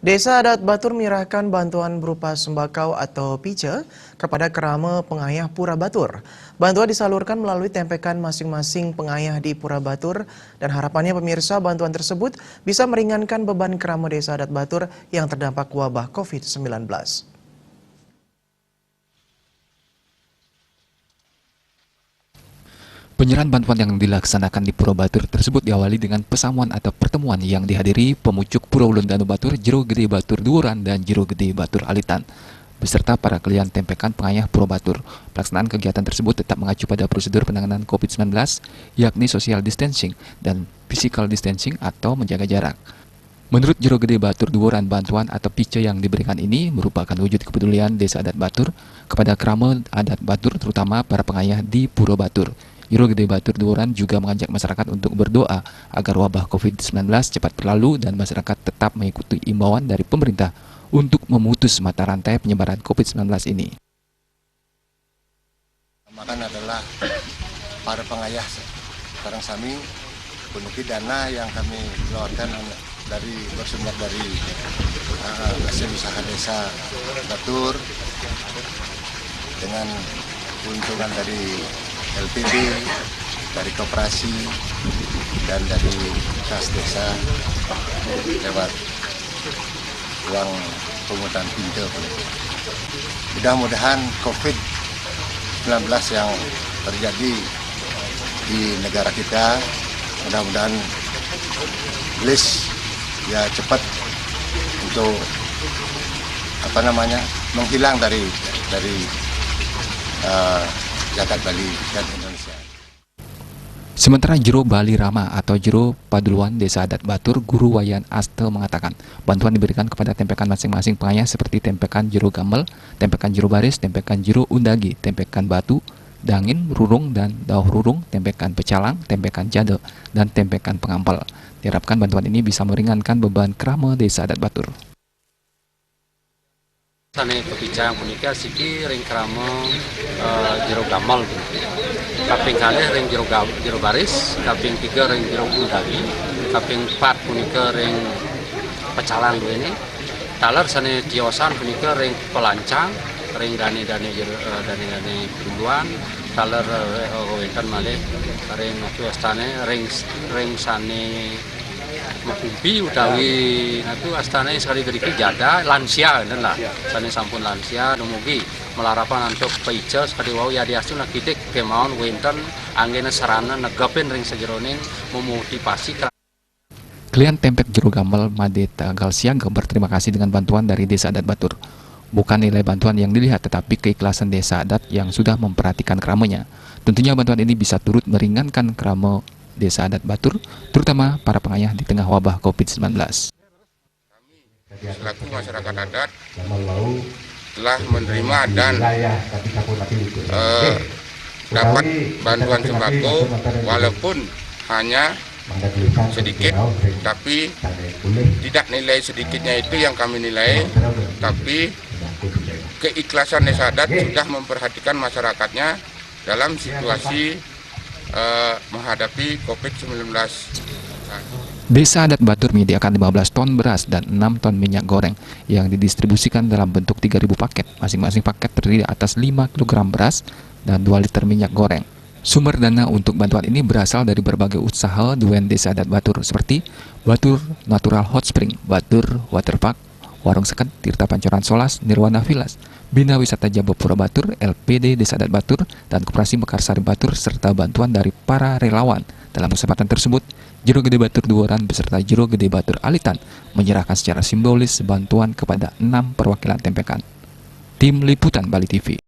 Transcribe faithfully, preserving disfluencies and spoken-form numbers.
Desa Adat Batur menyerahkan bantuan berupa sembako atau pice kepada kerama pengayah Pura Batur. Bantuan disalurkan melalui tempekan masing-masing pengayah di Pura Batur, dan harapannya, pemirsa, bantuan tersebut bisa meringankan beban kerama Desa Adat Batur yang terdampak wabah covid sembilan belas. Penyerahan bantuan yang dilaksanakan di Pura Batur tersebut diawali dengan pesamuan atau pertemuan yang dihadiri pemucuk Pura Ulun Danu Batur, Jero Gede Batur Duuran, dan Jero Gede Batur Alitan, beserta para kelian tempekan pengayah Pura Batur. Pelaksanaan kegiatan tersebut tetap mengacu pada prosedur penanganan covid sembilan belas, yakni social distancing dan physical distancing atau menjaga jarak. Menurut Jero Gede Batur Duuran, bantuan atau pice yang diberikan ini merupakan wujud kepedulian Desa Adat Batur kepada kerama adat Batur, terutama para pengayah di Pura Batur. Jero Gede Batur Duuran juga mengajak masyarakat untuk berdoa agar wabah covid sembilan belas cepat berlalu dan masyarakat tetap mengikuti imbauan dari pemerintah untuk memutus mata rantai penyebaran covid sembilan belas ini. Makan adalah para pengayah sekarang sami, puniki dana yang kami keluarkan dari bersumber dari uh, hasil usaha desa Batur dengan keuntungan dari L P B, dari koperasi, dan dari kas desa lewat uang pungutan pintu. Mudah-mudahan covid sembilan belas yang terjadi di negara kita, mudah-mudahan gelis ya cepat untuk apa namanya menghilang dari dari uh, jagat Bali dan Indonesia. Sementara Jero Bali Rama atau Jero Paduluan Desa Adat Batur, Guru Wayan Aste, mengatakan bantuan diberikan kepada tempekan masing-masing pengayah seperti tempekan Jero Gamel, tempekan Jero Baris, tempekan Jero Undagi, tempekan Batu, Dangin Rurung dan Dauh Rurung, tempekan Pecalang, tempekan Jade, dan tempekan Pengampel. Diharapkan bantuan ini bisa meringankan beban kerama Desa Adat Batur. Sane kepica puniki siki ring krama uh, Jero Gamel puniki. Kaping kalih ring Jero, Jero Baris, kaping tiga ring Jero Undagi, kaping empat punika ring Pecalang duene. Taler sane tiosan punika ring Pelancang, ring dane-dane uh, dane-dane Paduluan, taler uh, wenten malih ring astane ring ring sane makumpi utawi natu astane sekali driki jada lansia enten lah. Sane sampun lansia dumugi malarapan antuk paica sekadi wau yadiastun akidik kemawon wenten anggena sarana negepin ring sajeroning memotivasi. Klian Tempek Jero Gamel Made Tagal Siaga berterima kasih dengan bantuan dari Desa Adat Batur. Bukan nilai bantuan yang dilihat, tetapi keikhlasan desa adat yang sudah memperhatikan keramanya. Tentunya bantuan ini bisa turut meringankan kerama Desa Adat Batur, terutama para pengayah di tengah wabah covid sembilan belas. Selaku masyarakat adat telah menerima dan eh, dapat bantuan sembako walaupun hanya sedikit, tapi tidak nilai sedikitnya itu yang kami nilai, tapi keikhlasan desa adat sudah memperhatikan masyarakatnya dalam situasi eh, menghadapi covid sembilan belas. Desa Adat Batur menyediakan lima belas ton beras dan enam ton minyak goreng yang didistribusikan dalam bentuk tiga ribu paket. Masing-masing paket terdiri atas lima kilogram beras dan dua liter minyak goreng. Sumber dana untuk bantuan ini berasal dari berbagai usaha duen Desa Adat Batur seperti Batur Natural Hot Spring, Batur Waterpark, Warung Seket, Tirta Pancoran Solas, Nirwana Villas, Bina Wisata Jabapura Batur, L P D Desa Adat Batur, dan Koperasi Mekarsari Batur, serta bantuan dari para relawan. Dalam kesempatan tersebut, Jero Gede Batur Duoran beserta Jero Gede Batur Alitan menyerahkan secara simbolis bantuan kepada enam perwakilan tempekan. Tim Liputan Bali T V.